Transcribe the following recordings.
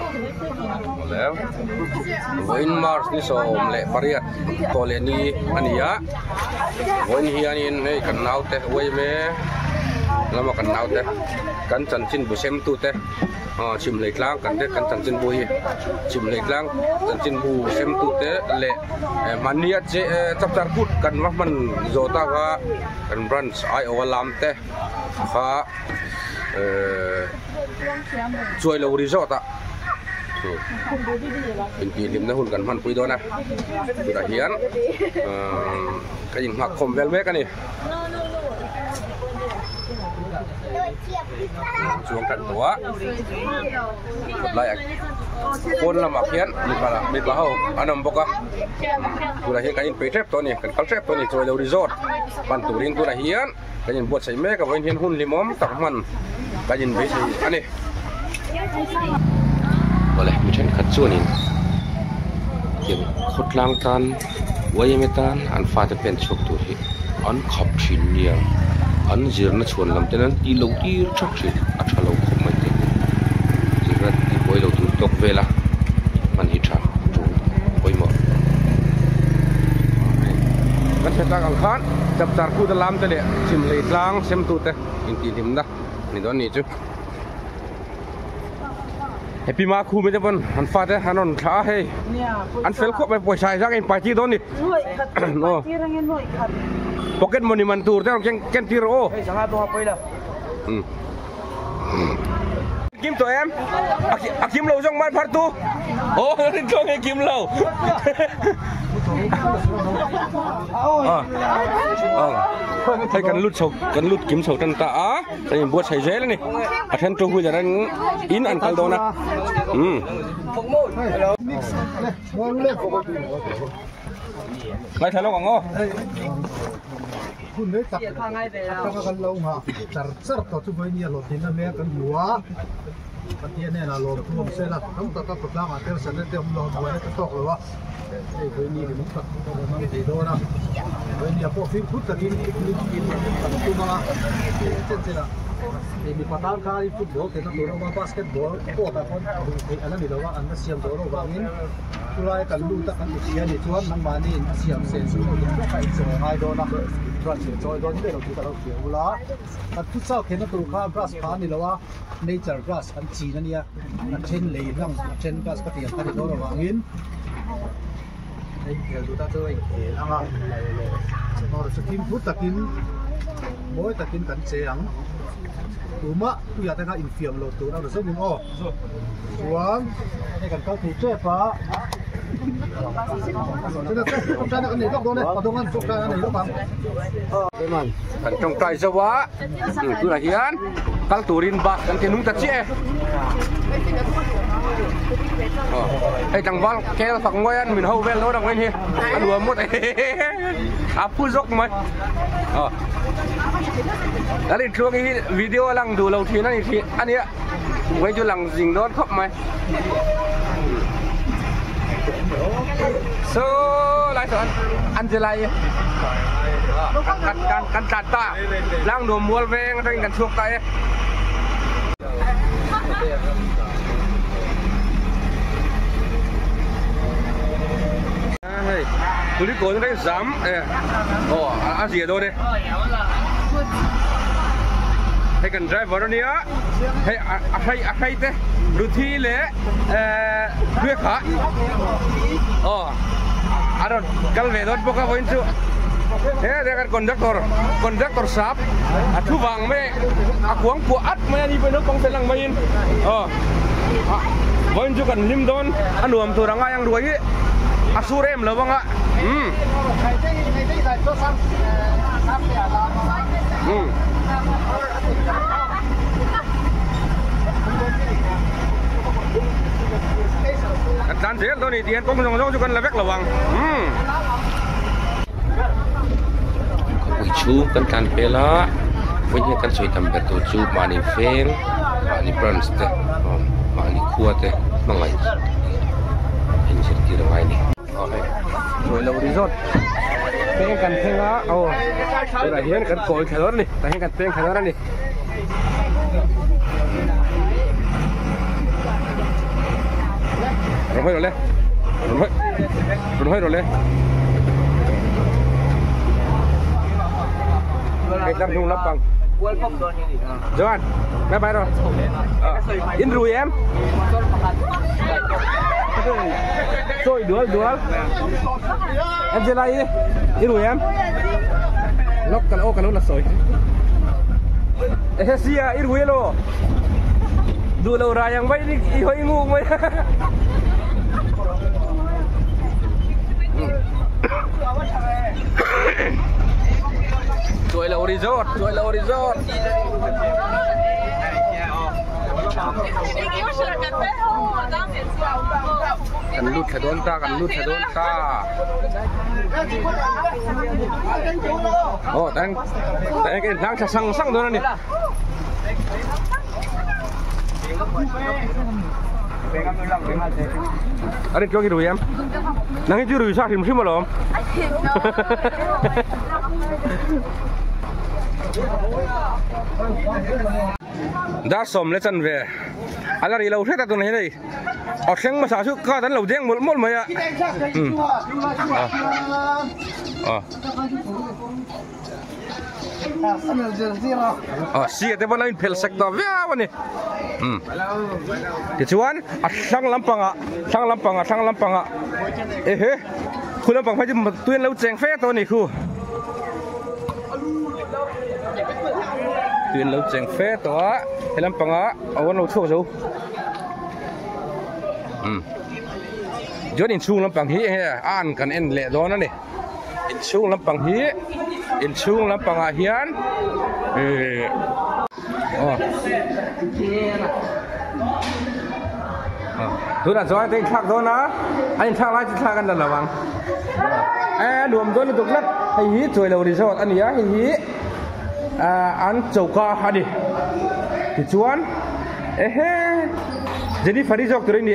Awle vawiin March ni 18 tawh leh ni a ni a vawiin hianin hei kan naute uaime lama kan naute kan chanchin bu sem tute aw chhimhlei tlang kan te kan chanchin bu hi chhimhlei tlang chanchin bu sem tute leh mahnia che chapchar kut kan va hman zawh tak a kan branch aiawh a lam te kha ehh chuai lo resort ah intihhlimna hun kan hmanpui dawn a tunah hian ahh ka inghak khawm vel mek a ni. Chuang tan tawh a kawt laiah pawn lamah khian mipa mipa ho an awm bawk a tunah hian kan inpeih tep tawh a ni kan kal tep tawh a ni Chawilo resort pan turin tunah hian kan inbuatsaih mek a vawiin hian hun hlimawm tak hman kan inbeisei a ni. Awle mi thenkhat chuanin tiang khawtlang tan yma tan an fate pen chhuak tur hi an khap thin nia an zirna chhuan lam ten an tih loh tir thak thin a tha lo khawp mai te zirna tih buai lo tur tawk vel a hman hi tha tul pawimawh kan hre tak ang khan chapchar kut a lam te leh chhimhlei tlang sem tute intihhlimna ni dawn a nih chu. Happy ma khu mi te pawn an fate an rawn thlah a hei an fel khawp mai pawisa zak a in pai tir dawn ni aw pocket money man tur te rawn ken ken tir rawh aw kim tawh em a kim lo zawng man phar tu aw rin tluang hi kim lo hei kan lut chho kan lut kim chho tan ta a. Kan inbuatsaih zel a ni a then two wheeler an in an kal dawn a umm. Ngaithla lawk ang aw. Hun mai tak atanga kan lo nghah char char tawh chu vawiin hi a hlawhtlinna hmel kan hmu a, Pathian hnenah lawm thu awm sela tam taka khawtlangah tel sanna te awm lo buaina te tawk lo a, hei vawiin hi lung tak kan hmang thei dawn a, vawiin hi a pawh fimkhur takin picnic kan tum ang a, chen chen ah hei mipa tan khan football theihna tur a awm a, basketball court ah khawn hmuh theih a la ni lo a, an la siam zawh loh vangin chulai kan lut a kan hria nih chuan nangmahni in a siam sen chu a lian vek a inchawi a ngai dawn a, chuan thil chawi dawn miah lo tih ka lo hria ula, kan futsal theihna tur kha grass kha a ni lo a. Nature grass an chin a nia, a then lei hlang a then grass ka tih ang kha ni dawn avangin a inkhel duh ta chu a inkhel ang a, nawr chu fimkhur takin mawi takin kan che ang, tumah puia te kha infiam lo tur a ru zawk in aw, chuan hei kan kal thei tep a. Kan tawngtai zo a tunah hian kal turin bus kan ti nung ta chiah e hei tlangval kel fak ngawi an min ho vel dawn ang hi a nuam ngawt a phu zawk mai kan intluang hi video a lang duh lo thin a ni thin a nia. Vawi chu lang zing dawn khawp mai. So lai sawn Angela i kan kan kan tlan ta tlang nuam mual veng atangin kan chhuak ta e. Hei tuli kawn atangin zam e aw a zia dawn e. Hei kan driver ania hei a hrei a hrei te Ruthi leh eh Hriakha aw a rawn kal ve dawn bawk a vawiin chu he tia kan conductor conductor sap a thu vang mai a kuang kuah at mai a ni pawhin naupang fel ang maiin aw vawiin chu kan hlim dawn a nuam tur a ngai ang ruai hi a sur em lo ang a umm. Kan tlan zel dawn a ni tih hian kawng zawng zawng chu kan la vek lo ang umm. Khawpui chhung kan tlan hmel a vawiin hian kan sawi tam ber tur chu mahni veng mahni branch te mahni khua te hmangaih inzirtir a ngai a ni. Aw hei Ruailo resort peng kan thleng a aw tunah hian kan kawi thla dawn a ni tah hian kan peng thla dawn a ni. Rawn hawi rawh le. Rawn hawi rawn hawi rawh le. Hei tlang hnung lampang. Joan, bye bye rawh. In rui em? Sawi dual dual. Angela i i rui em? Lok ka lo ka lo la sawi. Ehe sia i rui elo. Duh lo rai ang mai i hawi ngu mai. Chuai lo resort, chuai lo resort. Kan lut thla dawn ta, kan lut thla dawn ta. Oh, tang tang kan hlang thla sang sang dawn a ni. A rin tluang i rui em? Nang hi chu rui sa hrim hrim alawm. Dar sawm le chan ve a la ri lo hret a tunah hian hei a thleng hmasa chu card an lo deng mawlh mawlh mai a umm a sia te pawn a inphelh sek tawh viau a ni umm tichuan a thlang lampangah thlang lampangah thlang lampangah ehe khu lampang phei chu tui an lo cheng fe tawh a ni khu. Tui an lo cheng fe tawh a he lampangah a an lo chhuak zo umm chuan inchhung lampang hi enge a an kan en leh dawn a ni inchhung lampang hi inchhung lampangah hian ihh aw tunah chuan a inthlak dawn a a inthlak lai chu thlak an la lo ang e nuam dawn lutuk tlat hei hi chuailo resort a ni a hei hi ah an choka a ni tichuan ehe Jennifer hi zawk tur a ni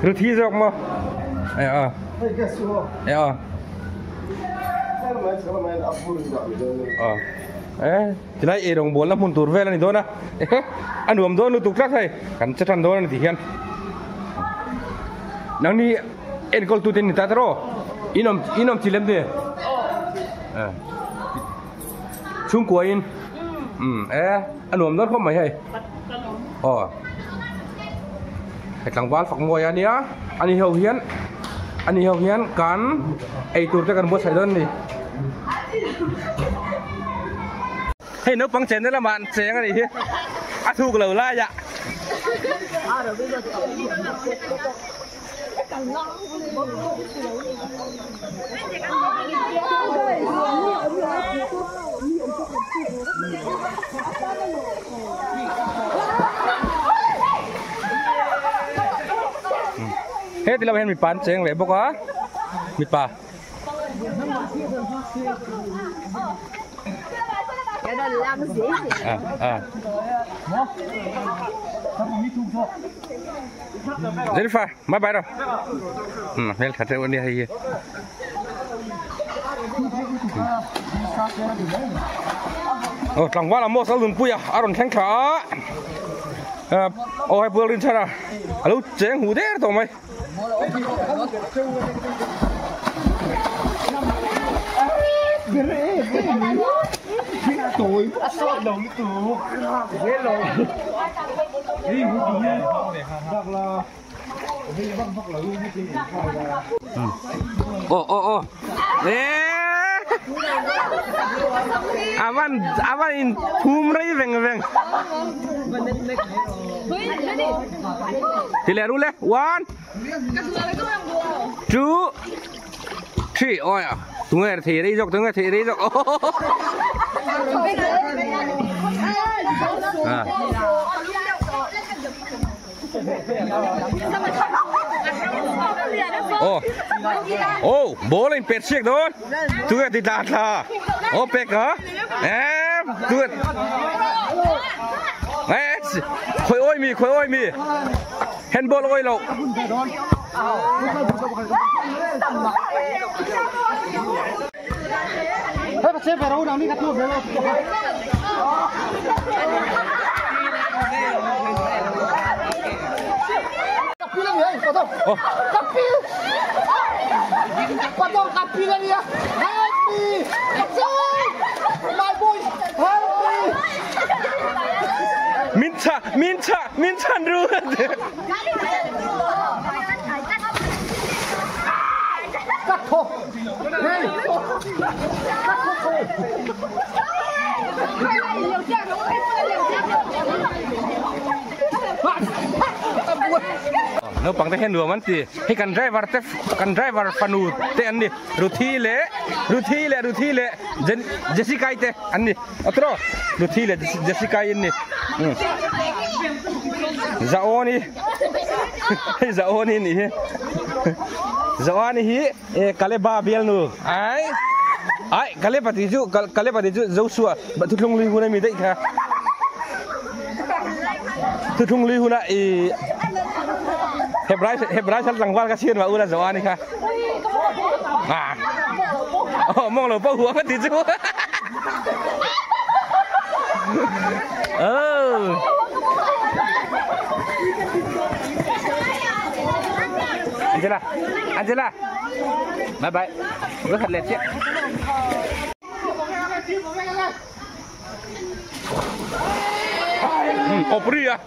Ruthi zawk maw e a e a e Tilai ei rawngbawlna hmun tur vel a ni dawn a, ehe a nuam dawn lutuk tlat hei, kan che tan dawn a ni tih hian nangni enkawl tute ni ta ta rawh, in awm in awm chi lem ni chhungkua in umm e a nuam dawn khawp mai hei aw hei tlangval fak mawi a nia ani ho hian ani ho hian kan eitur te kan buatsaih dawn a ni. Hei naupang chenna lamah an cheng a nih hi a thuk lo lai ah. Heti lamah hian mipa an cheng leh bawk a mipa. Jennifer, bye bye rồi. Ừ, hmel tha deuh a nia hei hi. Aw tlangval a Mos Lalnunpuia a rawn thleng thla a. Aw hei Pu Lalrinchhana a lo cheng huh der tawh mai. Ô ô ô a van a van in phum rei veng veng Thì lẹ ru le. One, two, three. Ôi à. Tụi nghe thì đi dọc, tụi nghe thì đi dọc. À. Ô. Ô, bố lên pet siếc đó. Tụi nghe thì đạt là. Ô pet hả? Em, tụi Ê, khôi ôi mi, khôi ôi mi. Handball ôi lộ. Oh. Help me! My boy, help me! Min chha, min chha, min chhan ru. Cắt thôi. Hey. Cắt thôi. Naupang te hian nuam an ti hei kan driver te kan driver fanu te an ni Ruthi leh Ruthi leh Ruthi leh Jessica-i te an ni atro Ruthi leh Jessica-i an ni Zaoni hei Zaoni a nih hi Zaoni hi e Kaleba bialnu ai ai Kaleba tih chu Kaleba tih chu Joshua thuthlung lui hun ami daih kha thuthlung lui huna i Hebrai Hebrai sal tlangval ka chhian mah ula Zaoni kha à oh mong lo pawh huam a ti chu oh Angela Angela bye bye rất thật lẹ chiếc Opri a.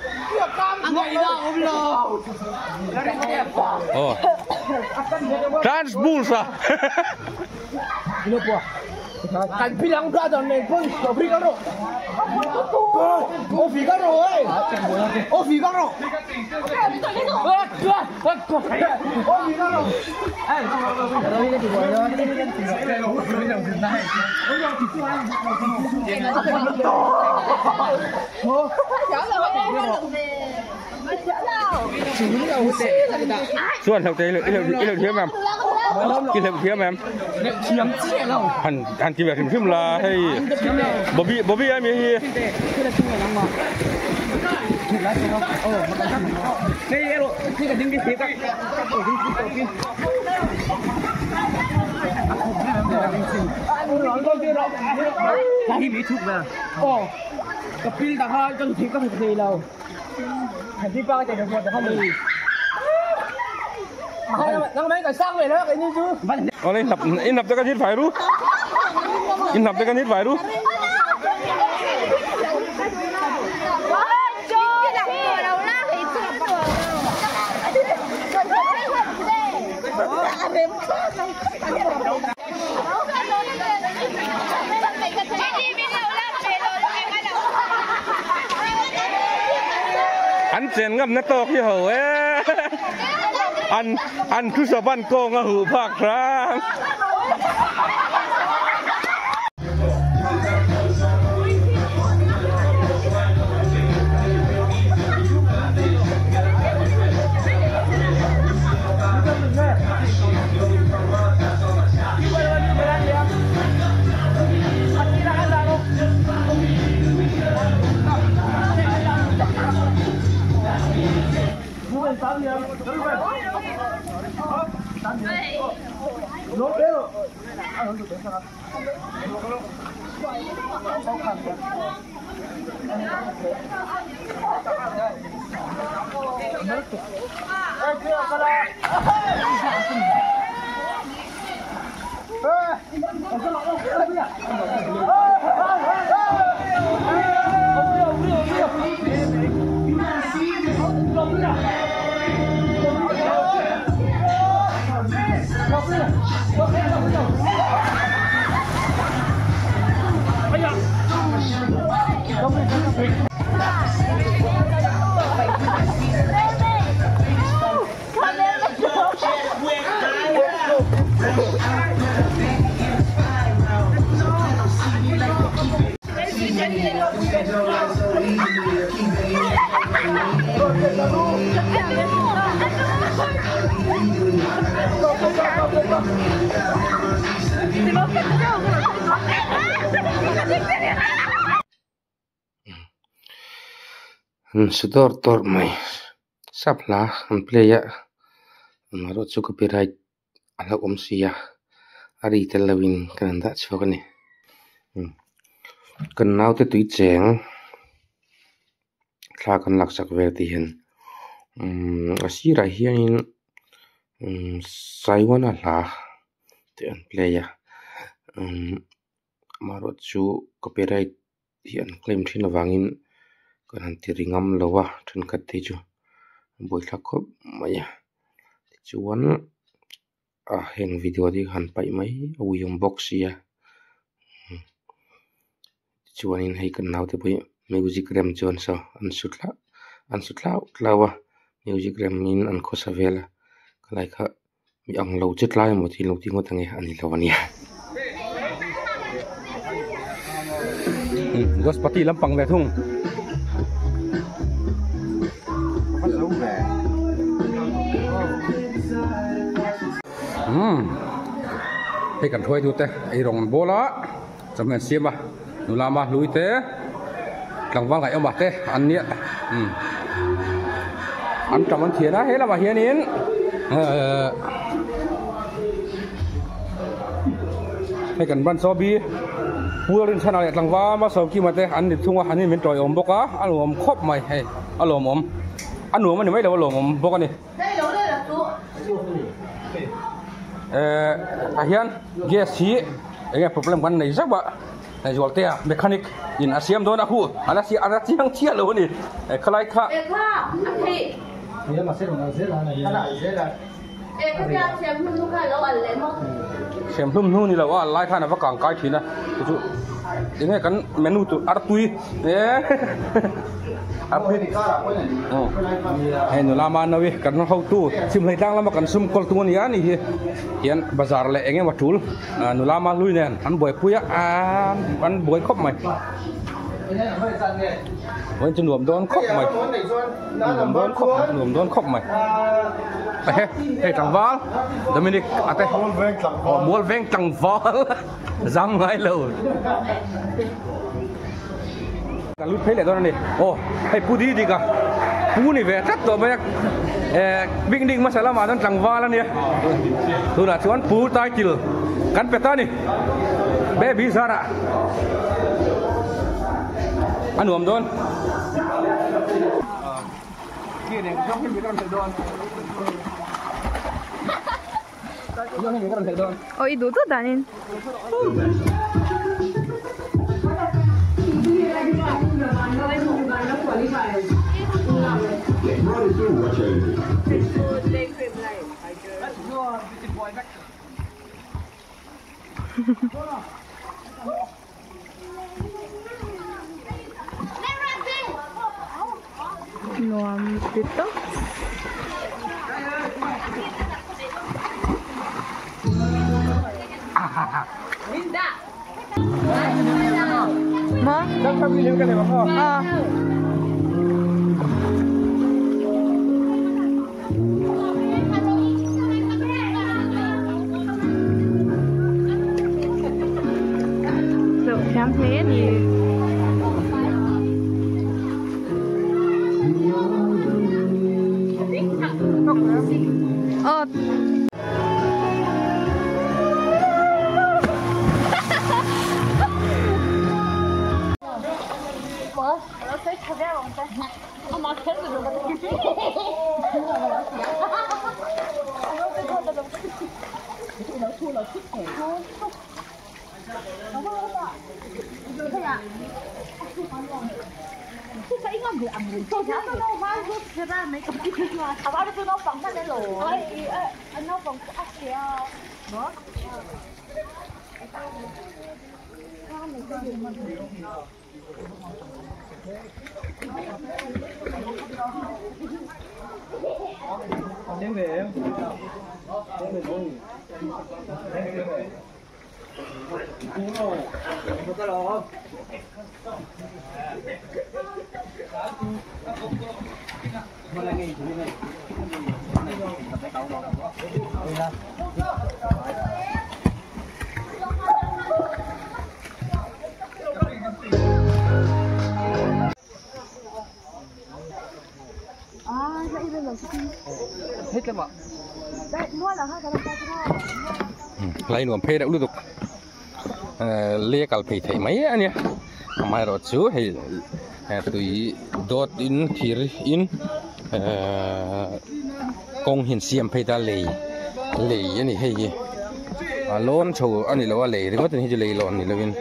Oh. Transbulsa. Kan bilang brother này pun Opri karo. Opri karo ơi. Opri karo. Opri karo. Chuan hlauh te i lo thiam em? I lo thiam em? Han han ti ve hrim hrim la hei Bobby Bobby ai mi hi. Ở đây nập in nập cho cái hít phải ru. In nập cho cái hít phải ru. An chen ngam na tawk hi ho e. An an thu sa ban kawng a huh phak hrang. An su dawr dawr mai sap hla an play a amaherawh chu copyright a hlauh awm si a a ri tel lo in kan han dah chhuak a ni kan naute tui cheng thla kan laksak vel tih hian Umm a sirah hianin umm saiwana hla te an play a umm amaherawh chu copyright hi an claim thin avangin kan han ti ri ngam lo a thenkhat te hi chu a buaithlak khawp mai a tichuan a heng video te hi han paih mai a ui awm bawk sia tichuanin hei kan naute pawh hi music rem chuan saw an su thla an su tlau tlau a music rem in an khawsa vel a khalai kha mi ang lo che tlai emaw tih lo ti ngawt ange a ni lo ania. Gospati lampang ve thung. Umm hei kan hruai tu te eirawng an bawl a chawhmeh an siam a nula ma hlui te tlangval ngaih awm ah te an nia umm an tam an thian a he lamah hianin ehh hei kan branch saw bi pu rinchhana leh tlangval ma sawkima te an ni thung a an in min tawiawm bawk a a nuam khawp mai hei a lawmawm a nuam a ni mai lo a lawmawm bawk a ni. Eh tah hian gas hi eng nge problem kan nei zauh a Zualte a mechanic in a siam dawn a hu a la a la chiang chiah lo a ni khalai kha siam hlum hnu ni lo a lai khan a va kang kai thin a chu chu eng nge kan menu tur artui eh. Hei nula Manawi kan hotu Chhimhlei tlang lama kan sum kawl tung a ni a ni hi hian bazar leh eng emaw tul nula Mahlui nen an buaipui a an buai khawp mai vawiin chu nuam dawn khawp mai nuam dawn khawp mai nuam dawn khawp mai ehe hei tlangval Dominic ate aw Mualveng tlangval zam ngai lo. Kan lut phei leh dawn a ni. Aw, hei Pu Di Dika pu ni ve tlat tawh mai a. Eh, picnic hmasa lamah chuan tlangval a nia. Tunah chuan pu title kan pe ta a ni. Baby zarah a nuam dawn. Aw i duh duh danin. Nuam ti tawp. Maw? Aw. Loh thiam hle a ni. Aw. Lai nuam phei reuh lutuk le kal phei theih mai a nia amaherawh chu hei tui dawt in thir in. Ehh kawng hi an siam phei ta lei lei a ni hei hi a lawn chho a ni lo a lei ringawt a ni hei chu lei lawn ni lovin.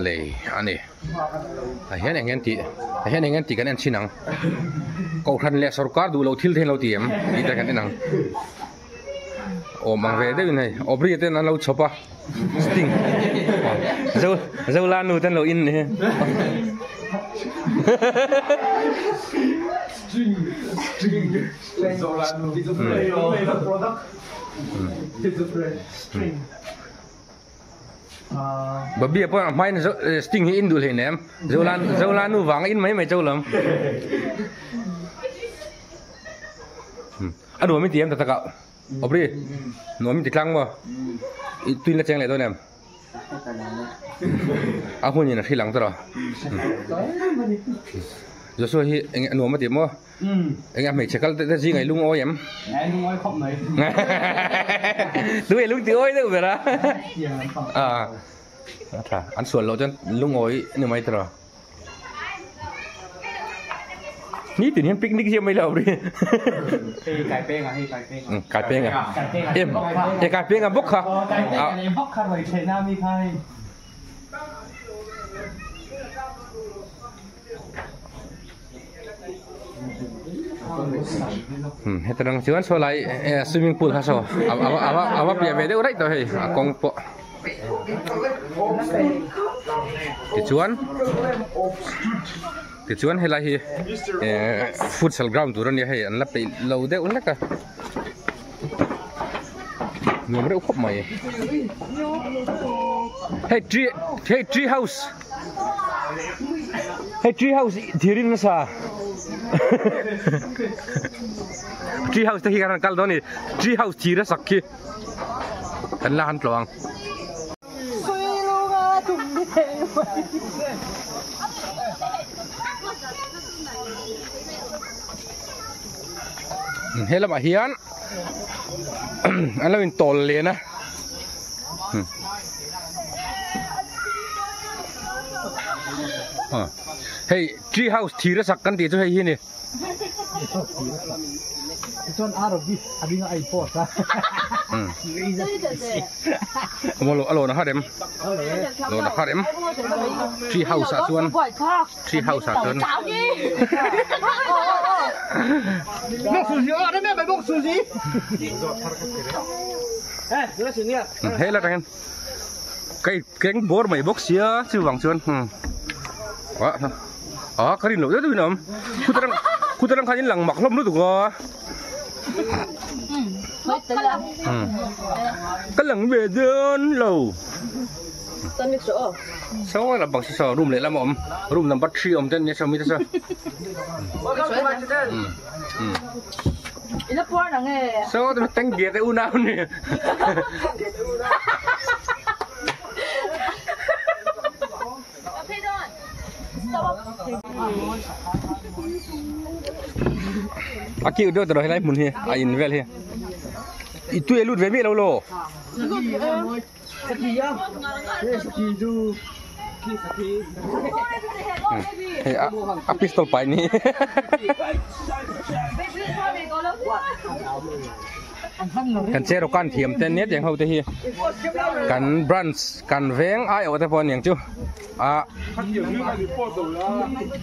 Lei a ni ah hian eng nge an tih ah hian eng nge an tih kan en chhin ang kohhran leh sorkar duh loh thil te hi an lo ti em tih te kan en ang. Awm ang ve deuhin hei Aubrey ten an lo chhawp a sting zo zola nu ten lo in ni hi Babi pawh a hmain sting hi in duh hleinem zola zola nu vanga in mai mai cho lam. A nuam in ti em tak tak ah Aubrey nuam in ti tlang maw i tuin la cheng leh dawn em a hun in a hrilh ang tawh Joshua hi eng a nuam a ti maw eng a hmeichhe kal te zing ah i lungawi em tu e lung ti awi deuh ber a a tha an sual loh chuan lungawi a ni mai tawh. Ni tin hian picnic hian mai lo ri. Hei kai peng a hei kai peng a. Kai peng a. Em e kai peng a bawk kha. Kai peng a bawk kha roi the na mi kha hei. Heta dang chuan saw lai swimming pool kha saw a va piah ve deuh raih tawh hei a kawng pawh tichuan tichuan helai hi futsal ground tur a nia hei an la peih lo deuh hlek a nuam reuh khawp mai hei tree hei tree house. Hei tree house thirin nasa tree house te khi kan kal dawn ni tree house thir a sak khi kan la han tlawh ang. He lamah hian an lo in tawl len a. Hei tree house thir a sak kan tih chu hei hi ni. Chuan RV a ding a in post a. Alo alo na harem. Lo na harem. Tree house ah chuan tree house ah chuan. He la tangin kai keng bawr mai bawk sia chu vang chuan a ka rin loh deuh deuhin a awm khuta rang khan in lang mak hlawm lutuk a ka lang ve dawn lo saw a bang saw room lehlam a awm room number 3 awm te ania saw mi te saw. Ila puar nang e. So te teng ge te unau ni. A kiu deuh tawh helai hmun hi a in vel hi. I tui a lut ve miah lo law. Hei a a pistol pai ni. Kan cheraw kan thiam te nia tiang ho te hi kan branch kan veng ai awh te pawh aniang chu a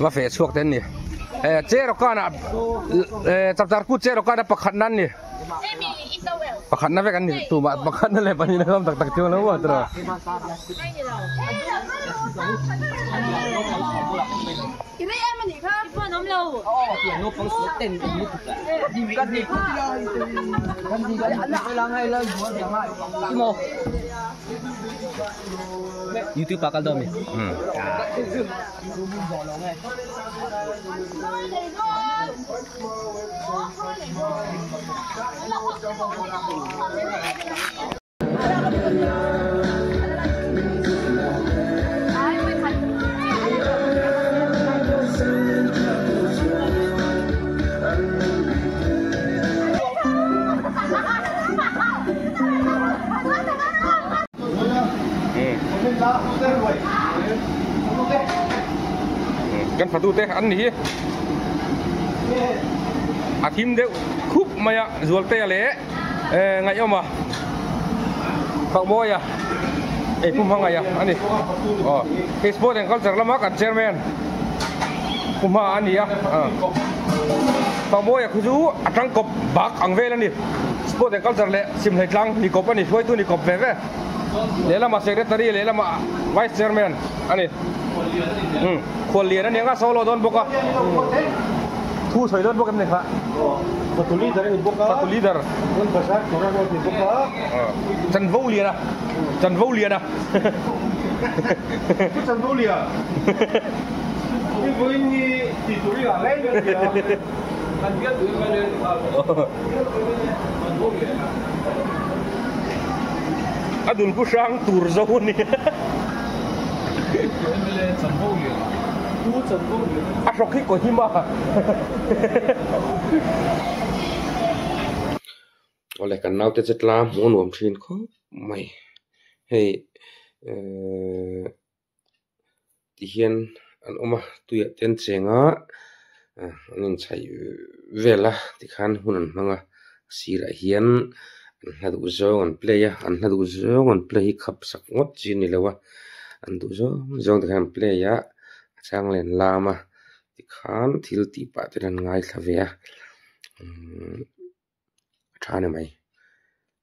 va feh chhuak te an ni. Cheraw kanah chapchar kut cheraw kana pakhat na an ni. Pakhat na vek an ni tumah pakhat na leh pahnih na hlawm tak tak chu alo buat rawh. YouTube ah kal dawn mi. Kan fatute an ni hi a thim deuh khup mai a Zualtea leh Ngaihawma Fakmawia ei Pu Hmangaia a ni aw hei sport and culture lama kan chairman Pu Hma a ni a Fakmawia khu chu a tangkawp bak ang vel a ni sport and culture leh Simhlei tlang ni kawp a ni hruaitu ni kawp ve ve. Lehlamah secretary lehlamah vice chairman a ni. Umm khual lian a ni ang a solo dawn bawk a. Thu sawi dawn bawk em ni kha? Fatu leader a ni bawk a. Fatu leader. Chuan bazar tur a ruat ni bawk a. Chanvo lian a. Chanvo lian a. Pu Chanvo lian. I vawiin hi tih tur i ngah lai ber nia. Kan bial tu MLA ni nghal bawk. Chanvo lian a. A dul ku hrang tur zo a ni. A hrawk hi kaw him a. Awle kan naute che tlang hmuh a nuam thin khawp mai. Hei ehh tihian an awm a tuiah te an cheng a an inchhaih vel a tikhan hun an hmang a sirah hian an hla duh zawng an play a an hla duh zawng an play hi khap sak ngawt chi a ni lo a an duh zawng zawng te khan an play a a chang leh an lam a tikhan thil tih pah ten an ngaithla ve a umm a tha a ni mai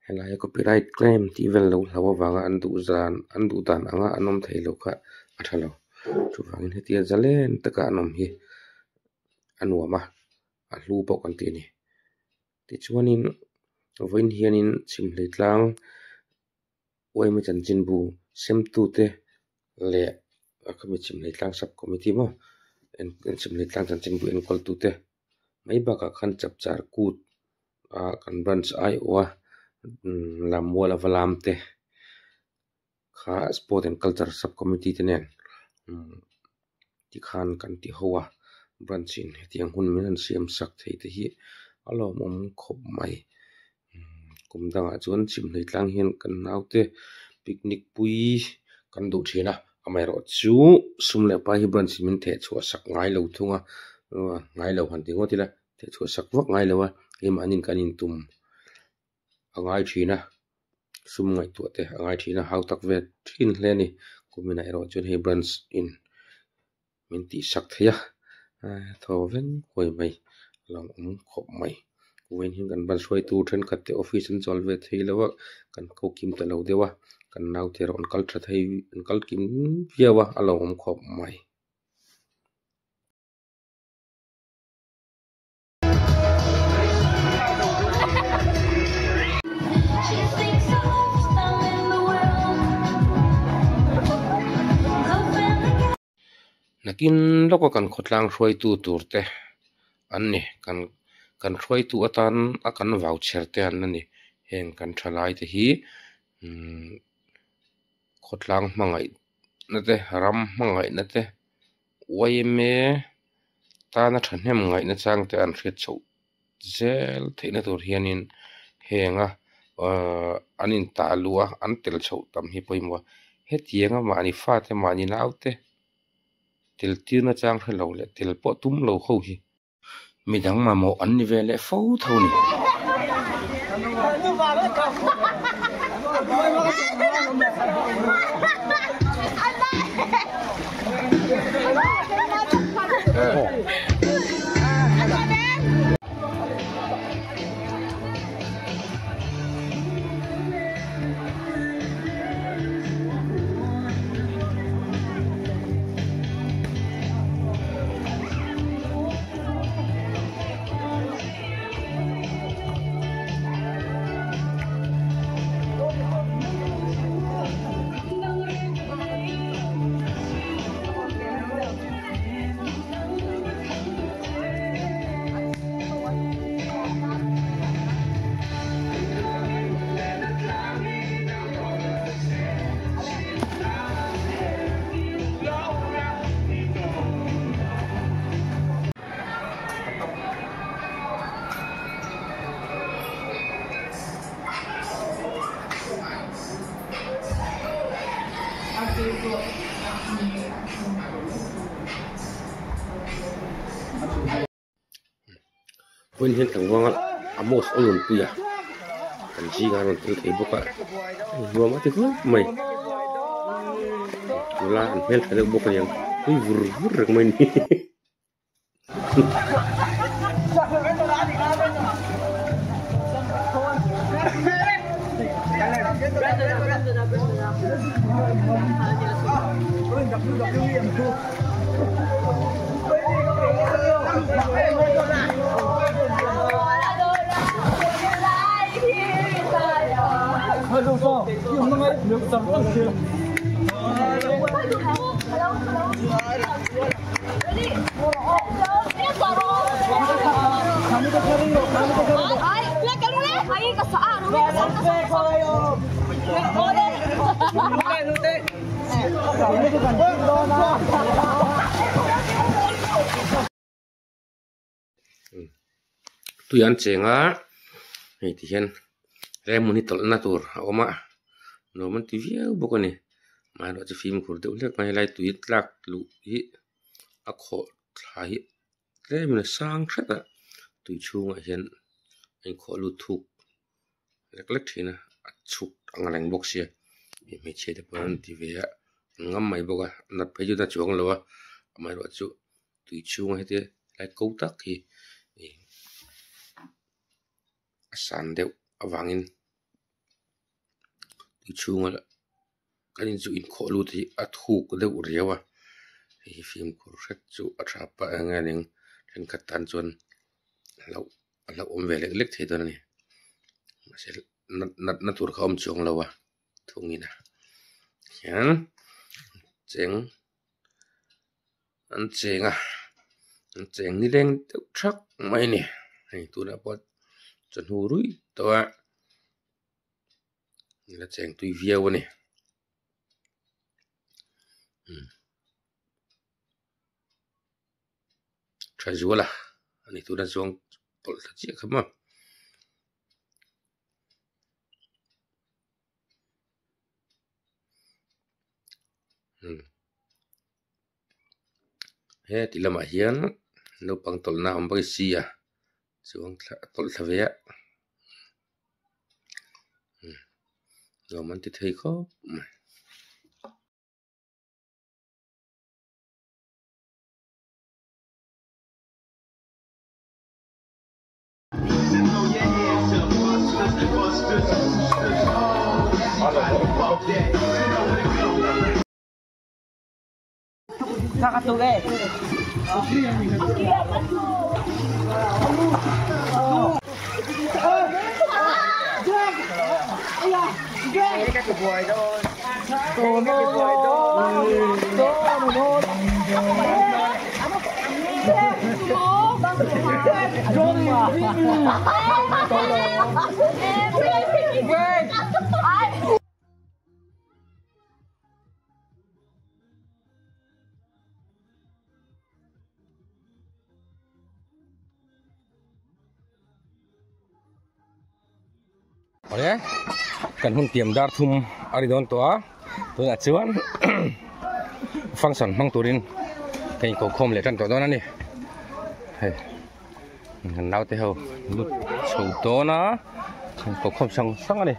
helai a copyright claim tih vel lo hlau avanga an duh zan an duh dan anga an awm thei lo kha a tha lo chuvangin hetia zalen taka an awm hi a nuam a a hlu bawk an ti a ni tichuanin vawiin hianin chhimhlei tlang uaima chanchinbu semtute leh a khami chhimhlei tlang sub committee maw chhimhlei tlang chanchinbu enkawltute mai bakah khan chapchar kut ah kan branch aiawh a lammual a va lam te kha sport and culture sub committee te nen tikhan kan ti ho a branch in hetiang hun min han siam sak thei te hi a lawmawm khawp mai kum dangah chuan chhimhlei tlang hian kan naute picnic pui kan duh thin a amaherawh chu sum leh pai hi branch in min theh chhuah sak ngai lo thung a ngai lo han ti ngawt ila theh chhuah sak vak ngai lo a keimahni kan intum a ngai thin a sum ngaihtuah te a ngai thin a hau tak ve thin hle a ni kuminah erawh chuan hei branch in min tih sak thei a thaw veng huai mai a lo awm khawp mai vawiin hian kan branch hruaitu thenkhat te office an chawl ve thei lo a kan ko kim ta lo deuh a kan naute erawh an kal tha thei an kal kim viau a a lo awm khawp mai. Nakin lawka kan khawtlang hruaitu tur te an ni kan kan hruaitu atan a kan vau chher te an la ni heng kan thalai te hi umm khawtlang hmangaih na te ram hmangaih na te yma tana thahnem ngaihna chang te an hriat chhoh zel theihna tur hianin heng a ahh an intah luh a an tel chhoh tam hi pawimawh a hetiang a mahni fate mahni naute tel tirna chang hre lo leh tel pawh tum lo ho hi. Midang mamawh an ni ve leh fo tho a ni. Vawiin hian tlangvanga Amos a rawn pui a kan zinga a rawn tel thei bawk a nuam a ti khawp mai nula an hmeltha deuh bawk aniang nui vur vur reng mai a ni. Tui an cheng a hei ti hian lemon hi tawlhna tur a awm a nuam an ti viau bawk a ni amaherawhchu fimkhur deuh hlek mai helai tui tlak luh hi a khawh thla hi tlemin a sang hret a tui chhungah hian a inkhawh lut thuk lek lek thin a a chhuk ang reng bawk sia hei hmeichhia te pawh an ti ve a an ngam mai bawk a nat phei chu na chuang lo a amaherawhchu tui chhunga hetia lai ko tak hi ih a san deuh avangin tui chhunga kan in chu inkhawh lut hi a thuk deuh riau a hei hi fimkhur hret chu a tha pah eng nge ning thenkhat tan chuan hlauh a hlauhawm ve lek lek thei dawn a ni mahse natna tur kha a awm chuang lo a thungin a hian cheng an cheng a an cheng ni leng deuh thak mai a ni hei tunah pawh chawhnu ruih tawh a la cheng tui viau a ni tha zual a ani tuna chuang tawlh thla chiah kha maw. He ti lamah hian naupang tawlhna a awm bawk si a chuang thla tawlh thla ve a nuam an ti thei khawp mai. Awle kan hun tiam dar thum a ri dawn tawh a tunah chuan function hmang turin ka inkokhawm leh tan tawh dawn a ni hei kan naute ho lut chho dawn a inkokhawm sang sang a ni.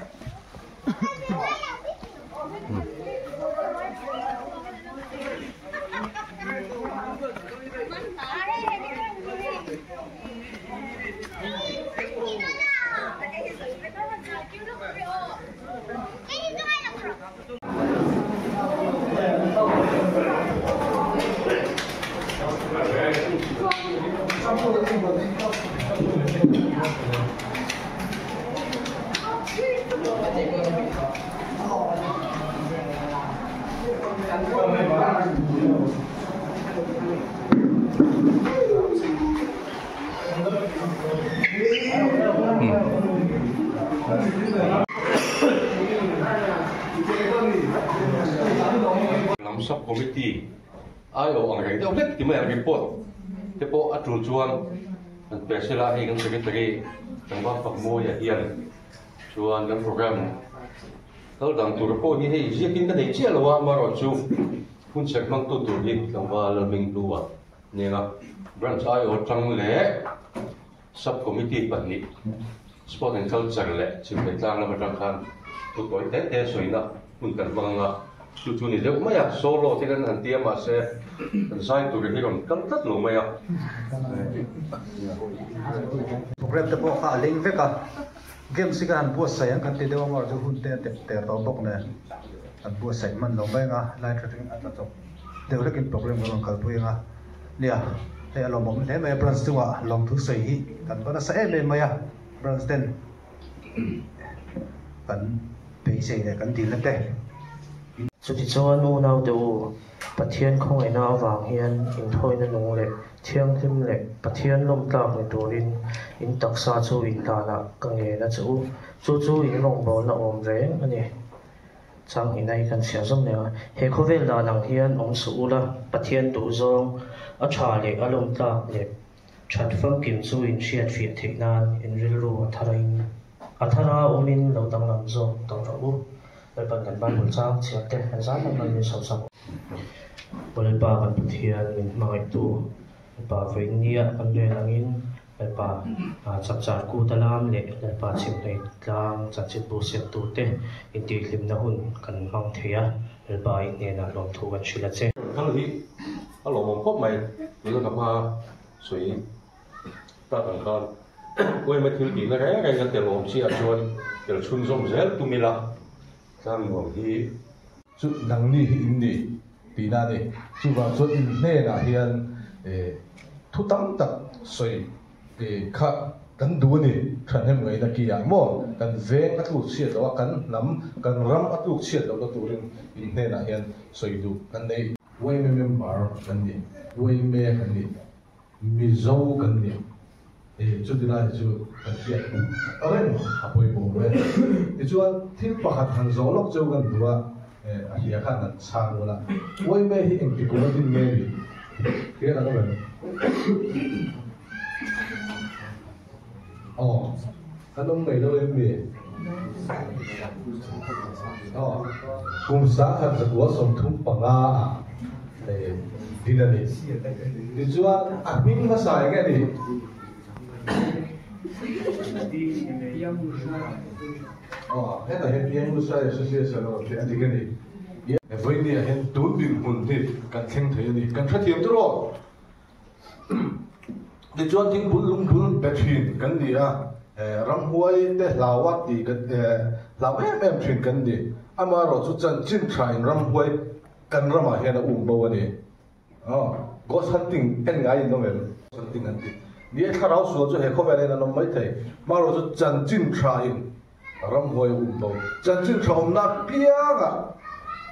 Lam sub committee aiawh ang reng deuh hlek ti mai ang report te pawh a tul chuan kan pe sela hei kan secretary Tlangval Fakmawia hian chuan kan program. Kal dang tur pawh hi hei ziakin ka nei chiah lo a, amaherawhchu hun serh hmangtu tur hi tlangval Lalminghlua nena Branch aiawh atang leh Sub Committee pahnih Sport and Culture leh Chhimhlei tlang lam atang khan thu tawi te te sawina hun kan hmang anga chu chu ni deuh mai a, solo te kan han ti a mahse kan zai tur hi rawn kal tlat lo mai a. Program te pawh kha a leng vek a, games hi kan han buatsaih ang kan ti deuh a maw chu hun te a tep ter tawh bawk nen kan buatsaih hman lo mai anga lai tha tangin a tla chawp deuh hlekin program kan rawn kalpui anga nia hei a lawmawm hle mai a branch chungah lawmthu sawi hi kan va nasa em em mai a branch ten kan beisei leh kan dilna te. Chutichuan unaute u, Pathian khawngaihna avang hian inthawina nung leh thianghlim leh Pathian lawmtlak ni turin in taksa chu inhlanah ka ngen a che u, chu chu in rawngbawlna awm reng a ni. Changhina hi kan chhiar zawm leh a, he khawvel dan ang hian awm suh ula, Pathian duhzawng a tha leh a lawmtlak leh That famkim chu in hriat fiah theih nan in rilru a thar in a thar a awm in lo danglam zawk tawh rawh u. Lalpan kan Bible chang chhiar te kan zan lam lam in sawi sak. Lalpa kan Pathian min hmangaihtu Lalpa vawinia kan rel angin Lalpa chapchar kut a lam leh Lalpa chhimhlei tlang chanchinbu siamtu te intihhlimna hun kan hmang thei a, Lalpa i hnenah lawmthu kan hrilh a che. Kal hi A lawmawm khawp mai, tuna ka hma sawi tak ang khan Uaima thil tihna reng reng a tel awm chiah chuan tel chhunzawm zel tum ila tlang nuam hi. Chu nangni hi in ni tihna a ni. Chuvang chuan in hnenah hian thu tam tak sawi kha kan duh a ni. Thahnem ngaihna ki ah maw kan veng a tluk chhiat loh a, kan hnam, kan ram a tluk chhiat lohna turin in hnenah hian sawi duh kan nei. Uaime member kan ni, Uaime kan ni, Mizo kan ni, eh chuti lai hi chu kan hriat reng a pawimawh ve. Tichuan thil pakhat han zawh lawk cheu kan duh a, eh a hria khan han chhang ula, Uaime hi engti kum a din nge ni? Hria ang em? Aw, kan awm mai lo em mi? Aw, kum 1935 ah hei din a ni. Tichuan a hming hmasa eng nge ni? Aw, hetah hian Young Lushai Association a rawn tih a dik a ni. Vawinia hian tun dinhmun hi kan thleng thei a ni. Kan hrethiam tur aw. Tichuan thingpul lungphul be thin kan ni a, ramhuai te hlau a tih kan hlau em em thin kan ni. Amaherawh chu chanchin tha in ramhuai kan ramah hian a um bo a ni. Ghost hunting en ngai in awm em? Ghost hunting an ti. Ni e thlarau sual chu he khawvel hian an awm mai thei. Amaherawh chu chanchin tha in ramhuai a um bo. Chanchin tha awmna apiangah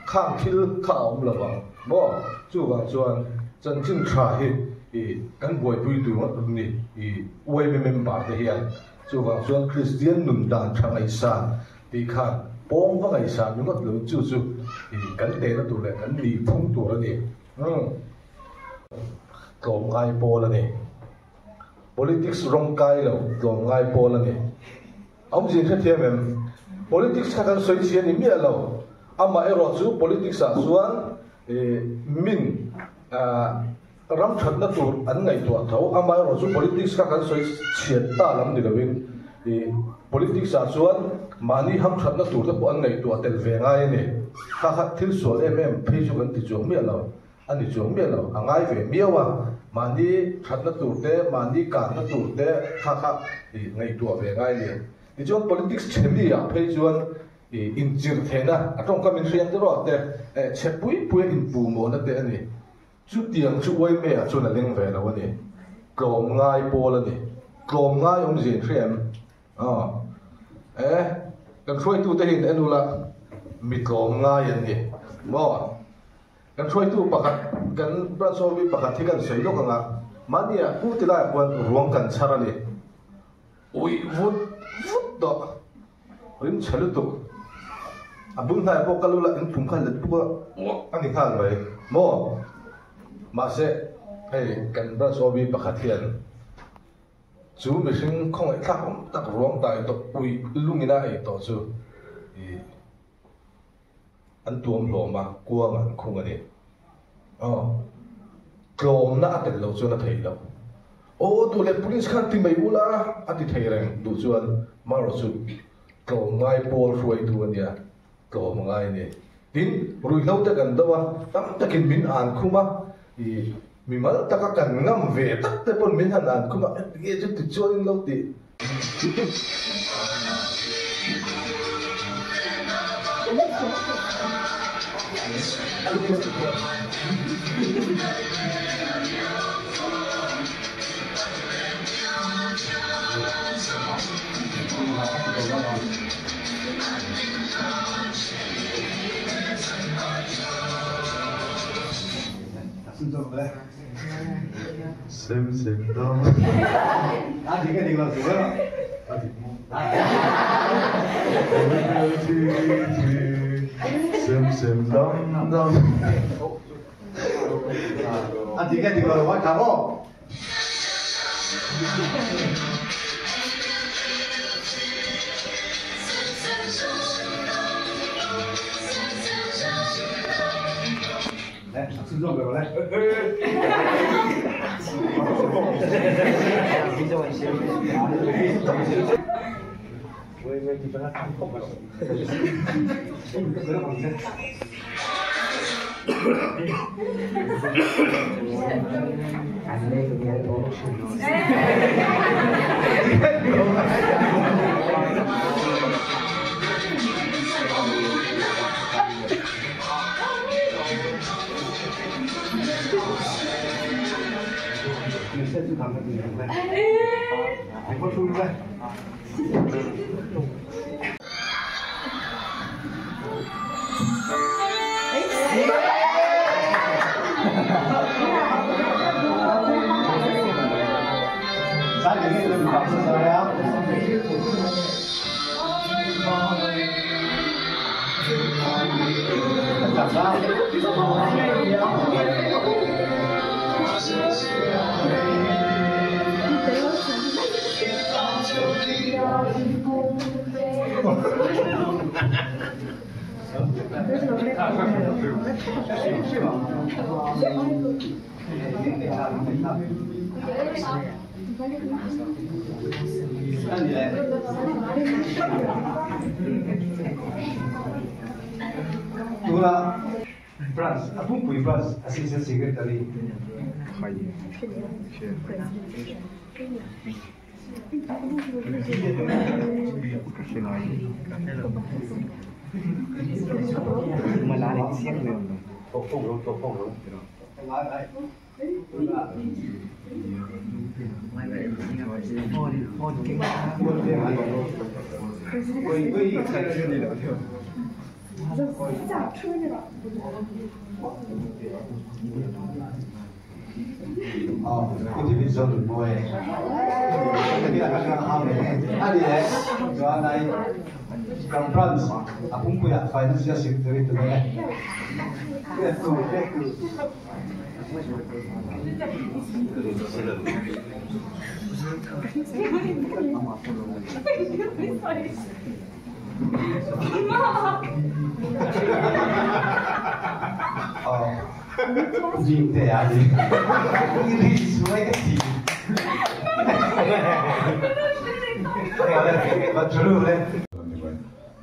khang thil kha a awm lo vang maw? Chuvang chuan chanchin tha hi i kan buaipui tur ngawt ni i uaime member te hian. Chuvang chuan Kristian nun dan tha ngaihsan tih khan pawng va ngaihsan ringawt lo chu chu i kan tehna tur leh kan nihphung tur a ni. Umm. Tlawmngai pawl a ni. Politics rawng kai lo tlawmngai pawl a ni. Awmzia hrethiam em? Politics kha kan sawi chhi a ni miah lo. Amah erawh chu politics ah chuan min ram thatna tur an ngaihtuah tho. Amah erawh chu politics kha kan sawi chhiat ta lam ni loin politics ah chuan mahni ham thatna tur te pawh an ngaihtuah tel ve ngai a ni. Kha kha thil sual em em phei chu kan ti chuang miah lo. A ni chuang miah lo, a ngai ve miau a, mahni thatna tur te, mahni kanna tur te kha kha i ngaihtuah ve ngai ni. Tichuan politics chhemi ah phei chuan i inchirh theihna, a tawngkam in hriat erawh te, chhe pui pui a inpuhmawhna te a ni. Chutiang chu uaime ah chuan a leng ve lo a ni. Tlawm ngai pawl a ni. Tlawm ngai awmzia in hria em? Aw. E, kan hruaitute hi in en ula, mi tlawm ngai an ni. Maw? Kan hruaitu pakhat, kan branch OB pakhat hi kan sawi lawk ang a, mahnia pu ti laiah khuan ruang kan chhar a ni. Uih vut vut tawh, rim chhe lutuk. A bul hnaiah pawh kal ula in phum khan let puk a, uah a ni nghal mai maw? Mahse, hei kan branch OB pakhat hian chu mihring khawngaihthlak awm tak ruang tai tawh uih lungin a ei tawh chu i. an tuam hlawm a, kuangah an khung a ni. Aw, tlawmna a tel lo chuan a thei lo. Aw, duh leh police khan ti mai ula a ti thei reng duh chuan marawh chu tlawmngai pawl hruaitu a nia, tlawm a ngai a ni. Tin, ruihhlo te kan do a, tam takin min an khum a, ih mimal taka kan ngam ve tak te pawn min han an khum a, enge chu ti chuan in lo ti.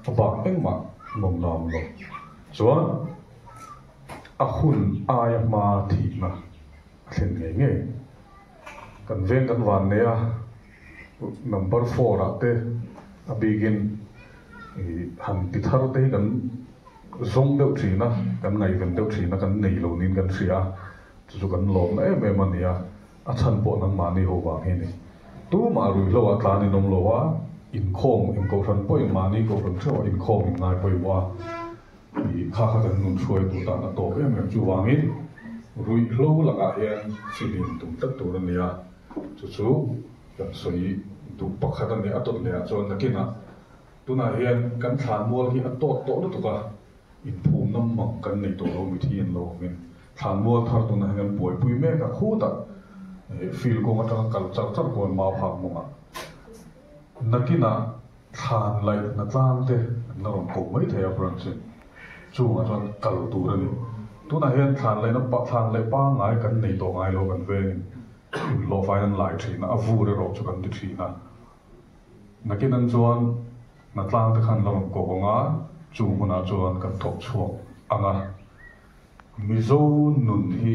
A bak engmah nawm na awm lo. Chuan a hun aia hma thihna a thlen ngei ngei. Kan veng kan van nei a, number four ah te a bikin han ti thar te hi kan zawng deuh thin a, kan ngaihven deuh thin a, kan nei lo niin kan hria a, chu chu kan lawmna em em a ni a. A chhan pawh nangmahni ho vang hi a ni. Tumah ruihhlo ah tlan in awm lo a, inkhawm eng kohhran pawhin mahni kohhran theuh ah inkhawm in ngai pawimawh a, ih kha kha kan nun hruai tur tan a tawp em em. Chuvangin ruihhlo lakah hian fihlim tum tlat tur a ni a, chu chu kan sawi duh pakhat a ni. A tawt leh ah chuan nakinah tunah hian kan thlanmual hi a tawt tawh lutuk a, Inphumna mak kan nei tawh lo mithi an lo awmin thlanmual thar tunah hian kan buaipui mek a, khutah field kawng atanga kal char char kual mau hak mawngah nakinah thlan laih hna tlang te an la rawn koh mai thei a branch in. Chungah chuan kal tur a ni. Tunah hian thlan lehna thlan leh pangngai kan nei tawh ngai lo kan vengin inhlawhfain an lai thin a, a vur erawh chu kan ti thin a. Nakin an chuan hnatlang te khan la rawn kawk ang a, chung hmunah chuan kan thawk chhuak ang a. Mizo nun hi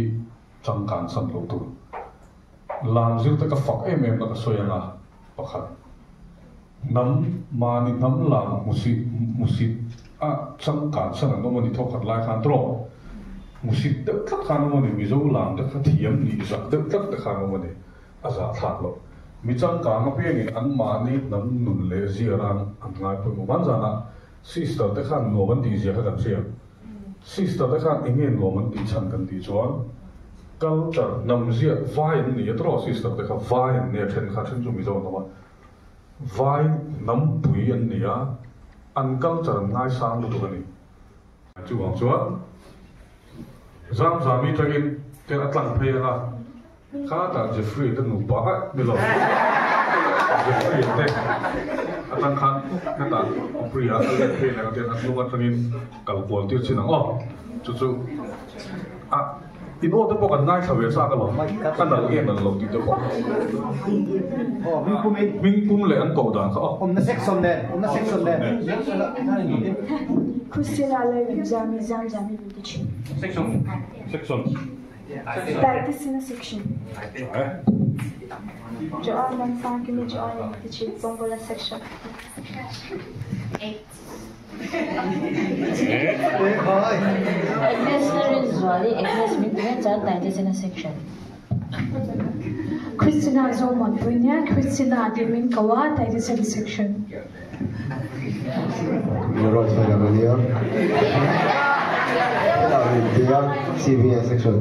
changkan san lo tur. Lam zir te ka fak em em na ka sawi ang a, pakhat. Hnam, mahni hnam lam hmusit hmusit a changkan san an awm a ni thawkhat lai khan tawh. Hmusit deuh tlat khan awm a ni, Mizo lam te kha thiam nih zak deuh tlat te khan awm a ni. A zahthlak loh. Mi changkang apiangin anmahni hnam nun leh ziarang an ngai pawimawh. Hmanzanah sister te khan nuam an tih zia kha kan hria. Sister te khan eng nge nuam an tih chhan kan tih chuan culture, hnam zia, vai an ni a tawh sister te kha vai an nia then kha then chu Mizo an awm a. Vai hnampui an ni a, an culture an ngaisang lutuk a ni. Chuvang chuan Zamzami tangin te a tlang phei ang a. Khatah Jeffrey te nupa a ni lo. Jeffrey te atang khan hetah Aubrey a a let phei leh ang tian a hnung atangin kal kual tir chin ang aw. Chu chu a in aw te pawh kan ngaithla ve chak alawm. A nalh nge nalh lo tih te pawh. Aw hming pum in. Hming pum leh an koh dan kha aw. Awmna section nen awmna section nen. Christina Lalrinzami Zamzami min ti thin. Section section. Dietitian section. Joanne Mansangkimi Joanne min ti thin Bawngbola section. Agnes Lalrinzuali Agnes min ti mai chuan Dietitian section. Christina Zomuanpui nia Christina tih min ko a Dietitian section. Leroy Fela ka nia. Hetah min ti a, CVA section.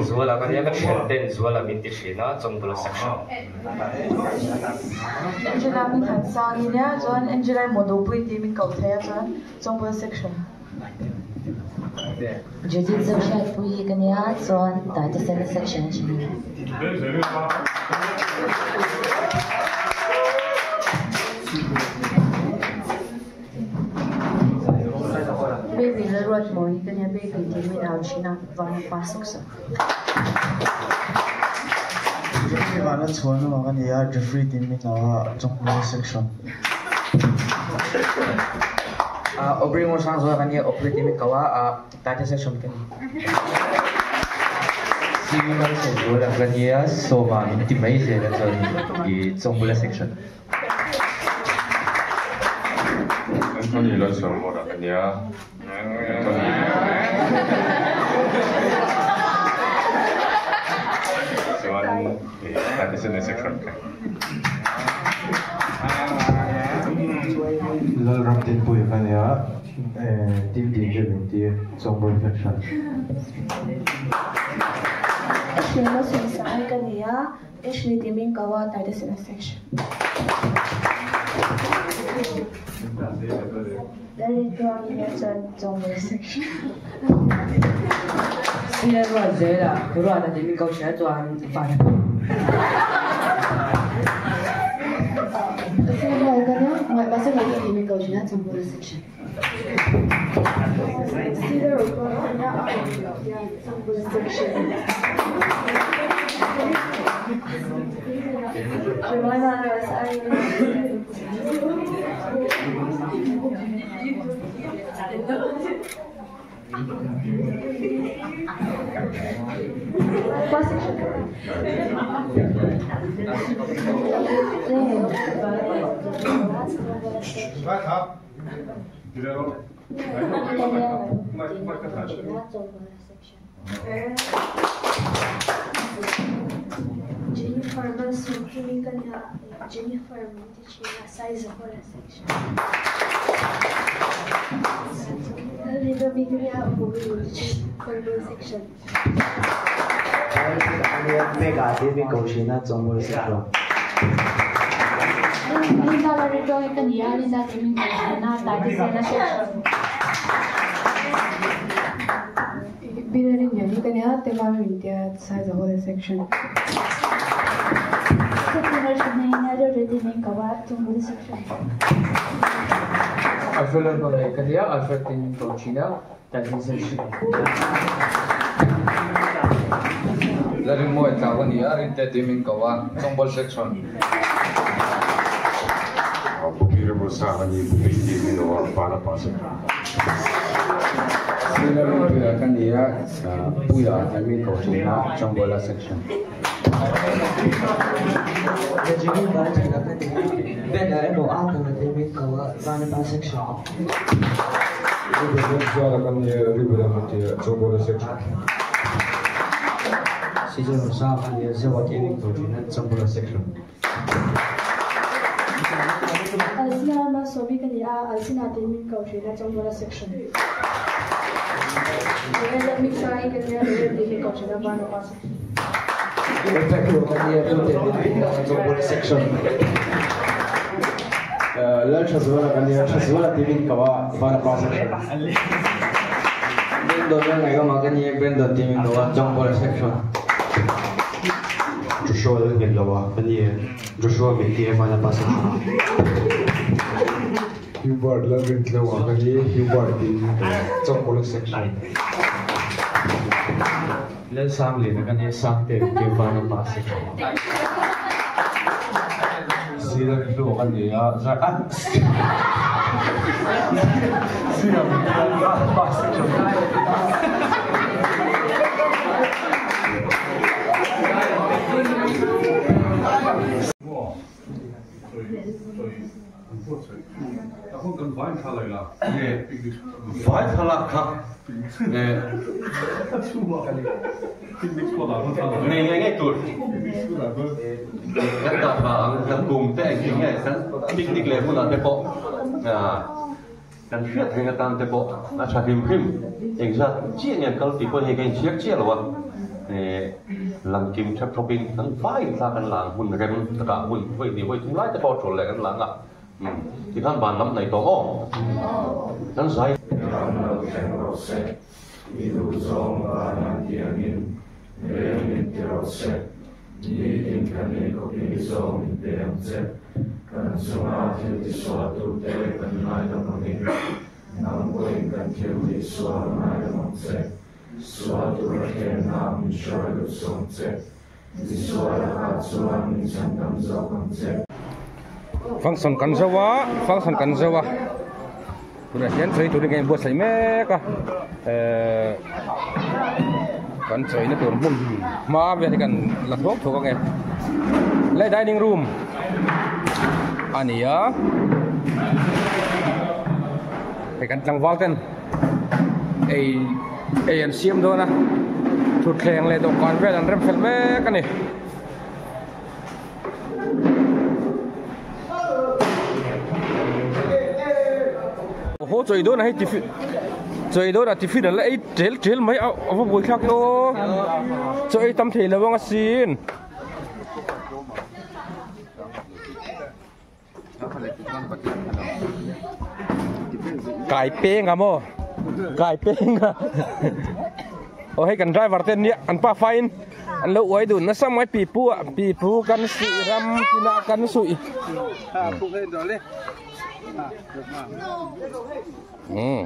Zuala ka nia, ka thian ten Zuala min ti thin a, Chawngbula section. Angela min han sang i nia, chuan Angela i Modopui tih min koh thei a, chuan Chawngbula section. Judith Zohriatpui hi ka nia, chuan Taitesena section a thin a ni. Baby Lalruatmawi hi ka nia, baby tih min au thin a, Vanapa section. Jeffrey Vana chhuanawm ka ni a, Jeffrey tih min au a, Chawngbula section. Aubrey Ngawrsang zual ka nia, Aubrey tih min ko a, Tate section ka ni. CV Malsawm zual ka nia, Sawma min ti mai zel a chuan i Chawngbula section. Anthony Lalsawmawra ka nia, Anthony chuan Tate section ka ni. Lalram Dinpuia ka nia, Team DJ min ti, Chawngbawih Section. Ashley Malsawmsangi ka nia, Ashley tih min ko a, Taitesena Section. Lalrintuangi nia chuan Chawngbawih Section. Sia ruat zel a, ruat a tih min ko thin a chuan van a Jennifer Malsawmkimi ka nia, Jennifer min ti thin a, Saizahawla section. Alfred Lalhmangaih ka nia, Alfred tin min ko thin a, Taisin section. Lalrinmawia tlau ka ni a, Rinte tin min ko a, Chawngbawlh section. Bobby Ramrosa ka ni, Bobby tin min ko a, Vanapa section. Sila Rinpuia ka ni a, Puia tin min ko thin a, Chawngbawlha section. Benjamin Valchhana ka ni a, Ben-a emaw Arthur-a tin min ko a, Vanapa section. Ruben Lalzuala ka ni a, Ruben-a min ti a, Chawngbawlha section. Sijil Rosa ka ni a, Zewa tin min ko thin a, Chawngbawlha section. Alsina Malsawmi ka ni a, Alsina tin min ko thin a, Chawngbawlha section. Joel Lalhmingsangi ka ni a, Joel tin min ko thin a, Vanapa section. Lalpekhlua ka ni a, Putea tin min ko a, Chawngbawlha section. Lalthazuala ka ni a, Thazuala tin min ko a, Vanapa section. Brandon Lalngaihawma ka ni a, Brandon tin min ko a, Chawngbawlha section. Joshua Lalnghetloa ka ni a, Joshua min ti a, Vanapa section. Hubert Lalrintleua ka ni a, Hubert tin min ko a, Chawngbawlha section. Lalsangliana ka ni a, Sangte min ti a, Vanapa section. Sira Rinhlua ka ni a, Zar ah Sira min ti a, Vanapa section. Vai thlalak kha ngei ngei ngei tur kan dah hma ang kan kum te engkim nge kan picnic leh hmunah te pawh kan hriat reng atan te pawh a tha hrim hrim engzat chiah nge an kal tih pawh hei ka inchhiar chiah lo a langkim thep thawpin kan vai thla kan la ang hmun rem takah hmun vawi hnih vawi thum lai te pawh a tul leh kan la ang a tikhan van lam hnaih tawh aw kan zai. Ram lo thleng rawh se, i duh zawng van an tiangin reng min ti rawh se, nitin kan ei khawpin i zawng min pe ang che, kan chunga thil tisualtute kan ngaidam angin, nang pawhin kan thil tihsual ngaidam ang che, sual tura thlengna min hruai lut sawm che, misual lakah chuan min chhandam zawk ang che. Function kan zo a, function kan zo a, tunah hian chei turin kan inbuatsaih mek a, ehh kan cheina tur hmun hma vel hi kan la thuak thuak ange, lai dining room a ni a, hei kan tlangval ten ei ei an siam dawn a, thutthleng leh dawhkan vel an rem fel mek a ni. Aw chawi dawn a hei tiffin chawi dawn a tiffin an la ei tel tel mai a a va buai thlak e aw chaw ei tam thei lo ang asin. Kai peng a maw kai peng a aw hei kan driver te an nia an pa fine an lo uai dun nasa mai pipu ah pipu kan suih ram tinah kan suih umm.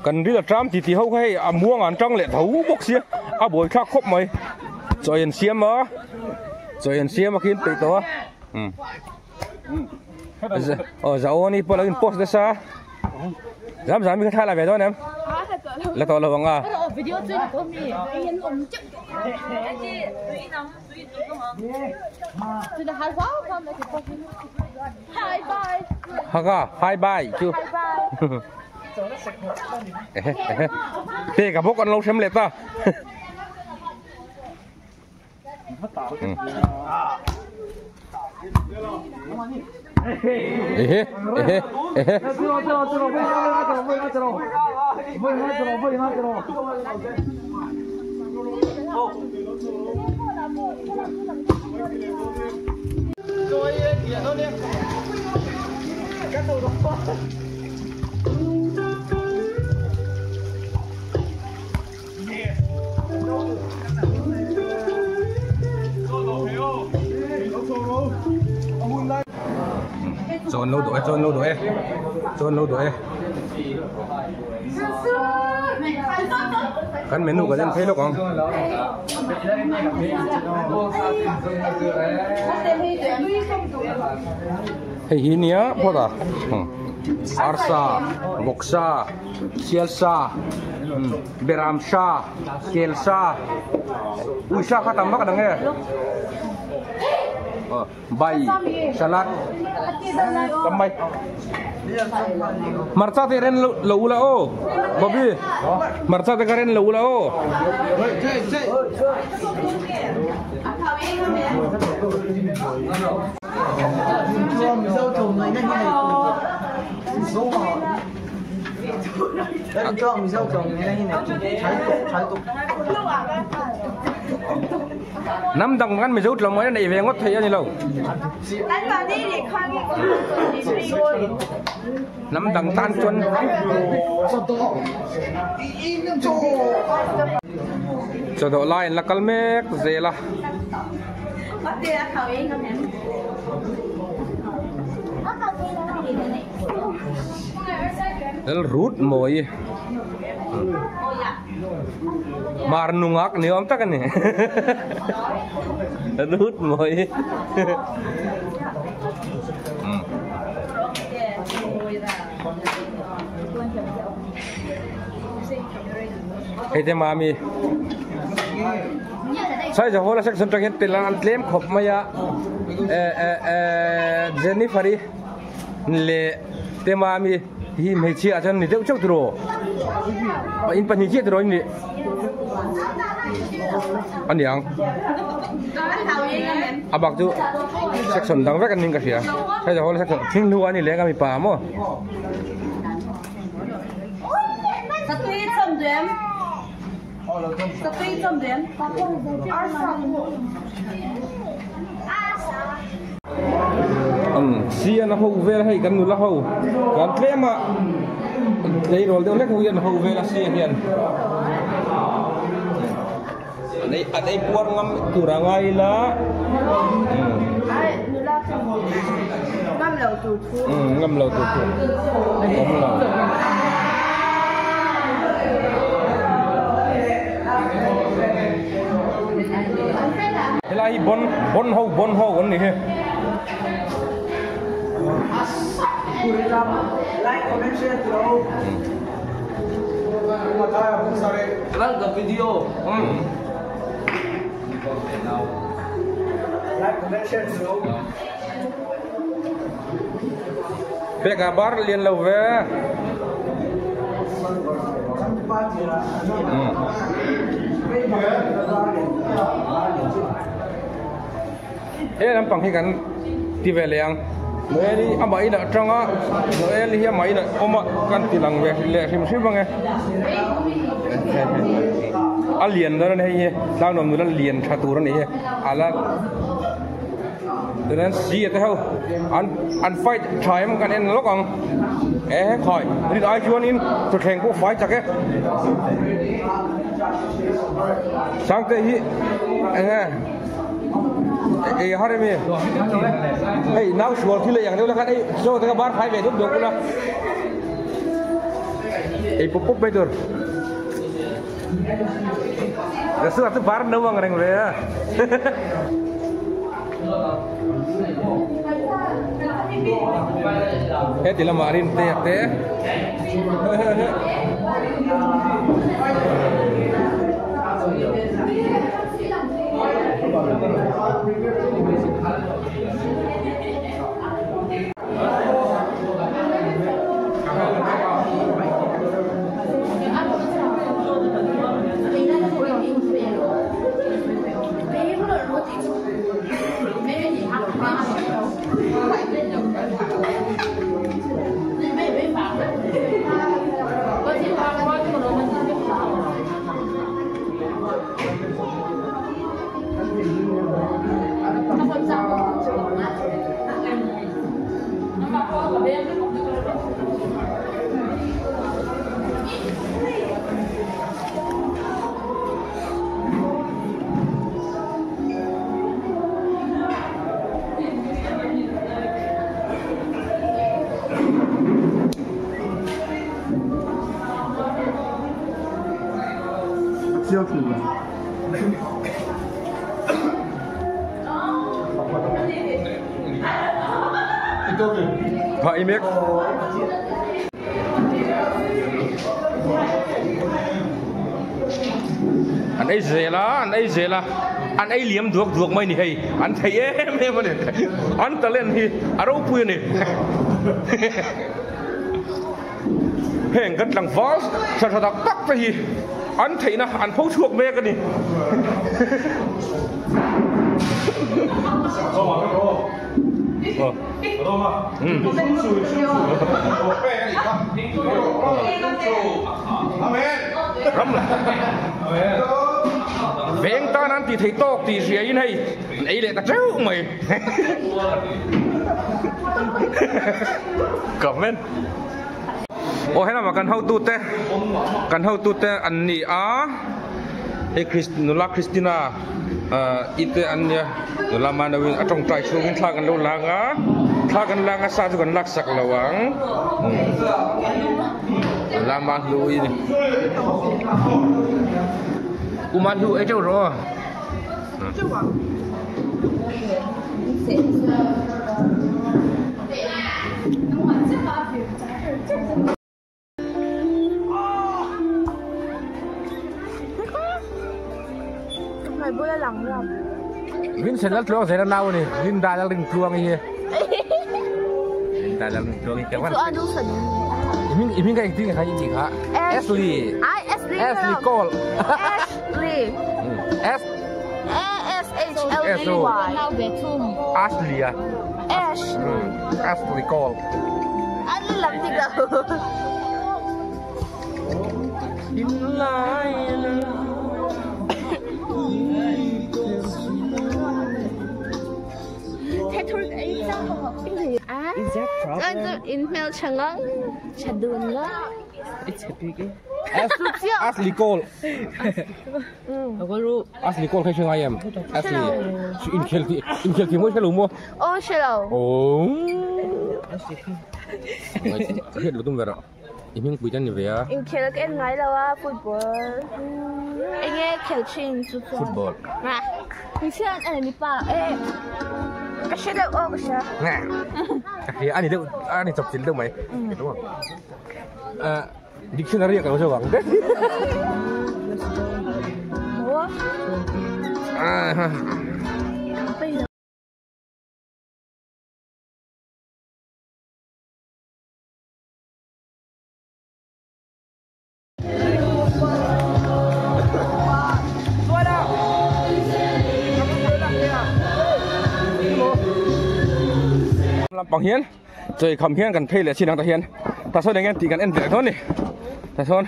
Kan ril a tram titi ho kha hei a muang an tang leh tho bawk sia a buai thlak khawp mai chaw in siam a chaw in siam a khi an peih tawh a um aw zaawni pawh lo in post nasa. Zam zam mi kha thla la ve dawn em? La tawh lo ang a. Haka hi bye chu. Te ka bawk an lo hrem leh ta. Ehe ehe ehe. Chaw an lo dawh e, chaw an lo dawh e, chaw an lo dawh e. Kan menu kan en phei lawk ang. Hei hi nia phawt a. Arsa, vawksa, sialsa, beramsa, kelsa, uisa kha tam vak a dang e. Bai salad tam mai hmarcha te ren lo ula aw Bobby hmarcha te ka ren lo ula aw Hnam dang kan Mizo tlawm ngaina neih ve ngawt thei a ni lo. Hnam dang tan chuan chawdawh lai an la kal mek zel a. Lal rut mawi. Mar nungak ni awm tak a ni. Rut mawi. Hei te mami. Sai za hola section tang hian tel an tlem khawp mai a. Jennifer-i leh te mami hi hmeichhia ah chuan ni deuh chauh tiraw in pahnih chiah tiraw in nih a niang a bak chu section dang vek an ning ka hria hei zawh section thing hnu a ni leng a mipa maw. Sian a ho vel hei kan nula ho kan tlem a tleirawl deuh hlek ho hian ho vel a sia hian an ei puar ngam tur a ngai ila ngam lo tur thu awm lo. Helai hi bon bon ho bon ho an ni hi. Pek a bar lian lo ve. He lampang hi kan ti ve leh ang. Noel hi amah inah atanga Noel hi amah inah awm a kan ti lang ve leh hrim hrim ang e. A lian dawn a ni hei hi tlangnuam nula lian tha tur a ni hi ala Chuan si a te ho an an fight tha em kan en lawk ang e khai rin ai chuanin thutthleng pawh fai chak e Sangte hi enge ei har emi hei nau sual thil ei ang deuh la khan ei chaw te kha bar fai ve dup dup ula ei pawp pawp mai tur. Ka chu bar no ang reng ve a. Heti lamah rin te te. Tha i mek. An ei zel a, an ei zel a, an ei liam duak duak mai ni hei, an thei em em a ni, an talent hi a ropui a ni. Heng kan tlangval tha tha tak tak te hi an theihna an pho chhuak mek a ni. Ram la veng tan an ti thei tawk tih hria in hei an ei leh ta teuh mai. Comment. Aw helama kan hotute kan hotute an ni a hei Chris nula Christina ah i te an nia nula Manawin a tawngtai chhungin thla kan lo lang a thla kan lang a sa chu kan laksak lo ang nula Manhlui a ni u Manhlu ei teuh rawh aw. Vincent lal tluang zela nau ani Linda lal ring tluang hi Linda lal ring tluang hi ka van I hming ka engtin nge kha i tih kha Ashley Ashley Cole Ashley S A S H L E Y Ashley a Ashley Ashley Cole An lam dik lo In hmel tha ngang tha dun ngang Ashley Cole Ashley Cole kha i hre ngai em Ashley inkhel tih inkhel tih mawi hre lo maw Aw hre lo Aw Hriat lo tum ve rawh i hming pui te ani ve a Inkhel ka en ngai lo a football enge khel thin chu chuan Football Hmeichhia an en mipa e ka hre deuh aw ka hria Ka hria ani deuh ani chawp chilh deuh mai Dictionary a kalo zawk ang te. Lampang hian Chei kham hian kan phei leh chin ang tah hian tah sawn eng nge tih kan en leh dawn a ni tah sawn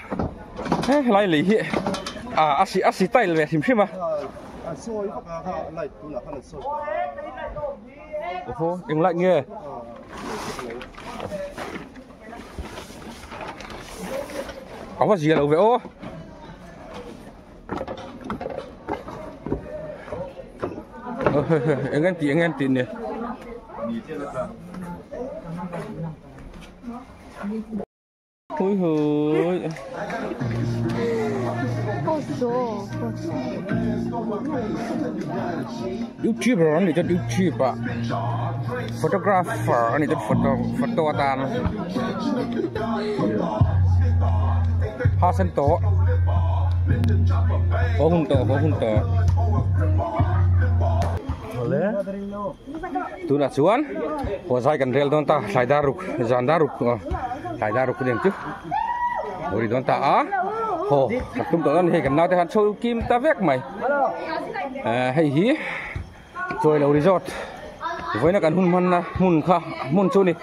he helai lei hi ah a si a si style ve hrim hrim a aw eng light nge a va zia lo ve aw. Eng nge tih eng nge tih ni. Hui hui. YouTuber an ni chuan YouTube ah photographer an ni chuan photo photo atan ha sen tawh haw hun tawh haw hun tawh awle tunah chuan haw zai kan rel dawn ta thlai dar ruk zan dar ruk thlai dar ruk nen chu haw ri dawn ta a haw kan tum tawh dawn a ni hei kan naute khan chho kim ta vek mai hei hi. Chawilo resort vawiina kan hun hmanna hmun kha hmun chu ni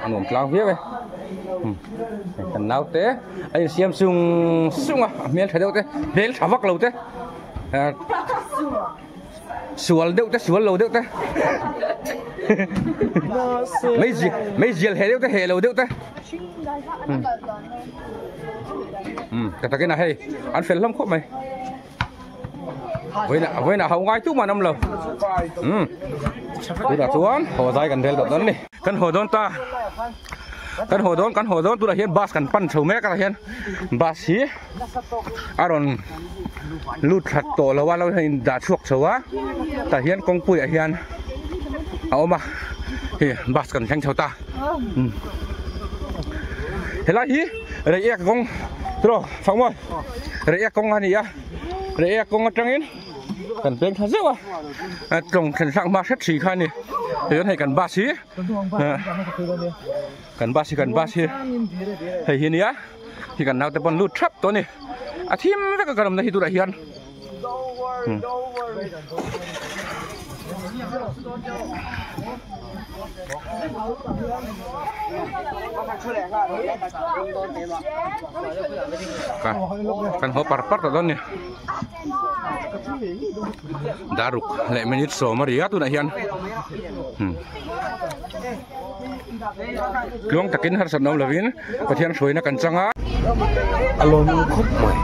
a nuam tlang viau e kan naute a insiam sung sung a a hmel tha deuh te hmel tha vak lo te sual deuh te sual lo deuh te meizial heh deuh te heh lo deuh te ka takin a hei an fel hlawm khawp mai. Vawiinah vawiinah ho ngai tumah an awm lo umm tunah chuan haw zai kan rel tawh dawn a ni kan haw dawn ta. Kan haw dawn kan haw dawn tunah hian bus kan pan chho mek a tah hian bus hi a rawn lut thla tawh lo a lo in dah chhuak chho a tah hian kawngpui ah hian a awm a hei bus kan thleng chho ta helai hi reiek kawng tiraw Fakmawi reiek kawng a ni a reiek kawng atangin kan peng thla zeuh a tlawng thlen hlak hma hret si kha a ni tichuan hei kan bus hi kan bus hi kan bus hi hei hi nia hi kan naute pawn lut thap tawh a ni a thim vek a kan awmna hi tunah hian Kan haw par par tawh dawn a ni daruk leh minute sawm a ri a tunah hian tluang takin harsat nawm lovin Pathian hruaina kan chang a. A lawm khawp mai.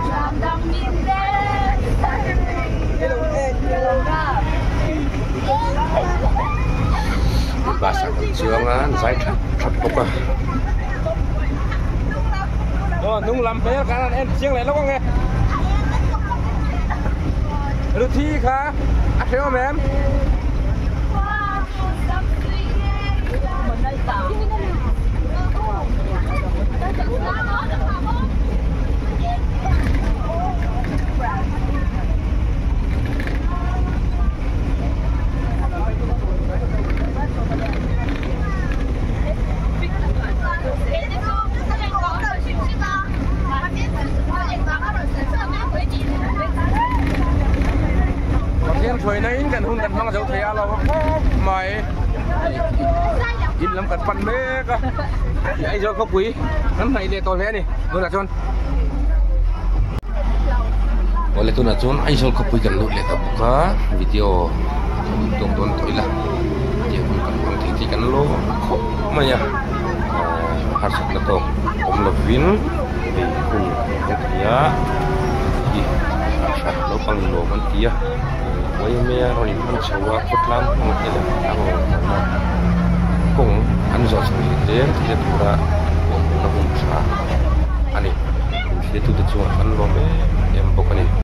Bus ah kan chuang a an zai thap thap bawk a. Aw hnung lam hmel khan an en chiang leh lawk ang e. Ruthi kha a hrehawm em? Pathian hruaina in kan hun kan hmang zo thei a lo khawp mai in lam kan pan mek a Aizawl khawpui kan hnaih leh tawh hle a ni tunah chuan awle tunah chuan Aizawl khawpui kan lut leh ta bawk a video tawk dawn tawh ila tiang hun kan hmang thei tih kan lawm khawp mai a harsatna tawk awm lovin hei hun kan hmang thei a hi tha naupang nuam an ti a yma a rawn inhman chho a khawtlang hmang te leh khawtlang rawngbawlna kawng an zawh chho leh zel theihna tura an pawhna hun tha a ni inthliatute chuan an lawm em em bawk a ni.